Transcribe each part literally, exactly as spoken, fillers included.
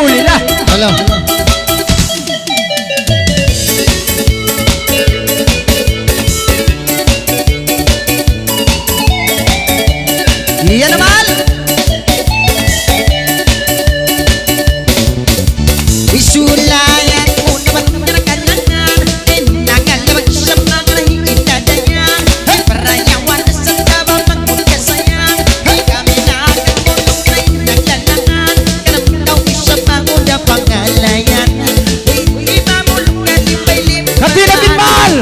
Alhamdulillah. Hello. Iya naman. Isulayan mu naman na kalangan, inakal naman siya mga higit na dayan. Parayawan sa tabang magkasayang, kami na katulong na inaglalangan. Kanam kaw isab mangud ha pangalayan. Di mamulungan, di pailim. Kapila, Binmal?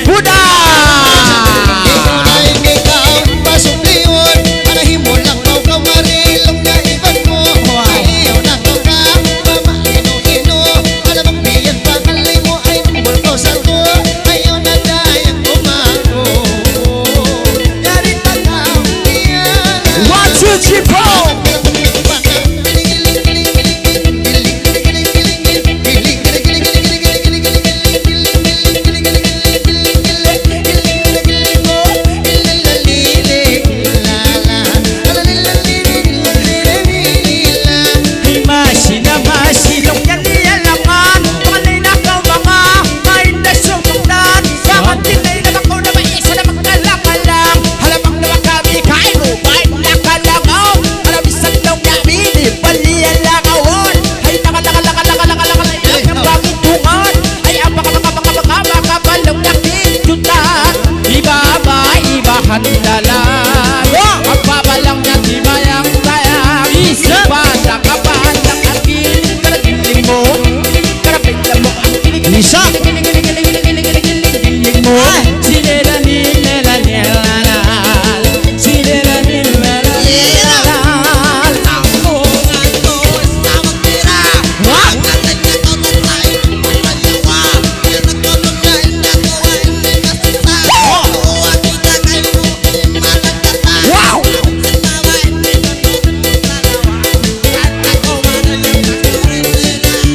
Huda! One, two, three, four. Isa. Wow!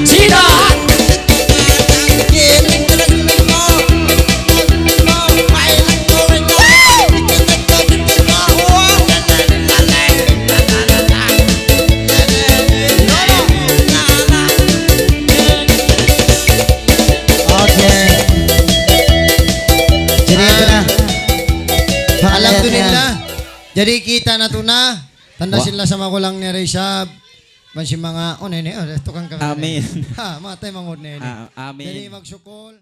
Sino? Okay. Jadi, ito na. Alhamdulillah. Jadi, kita' natu' na. Tanda sin lasa magulang niya da isab. Bang sin manga, oh, nene, oh, tukang kami. Amin. Ha, matay mangud nene. Ah, amin. Jadi, magsukul.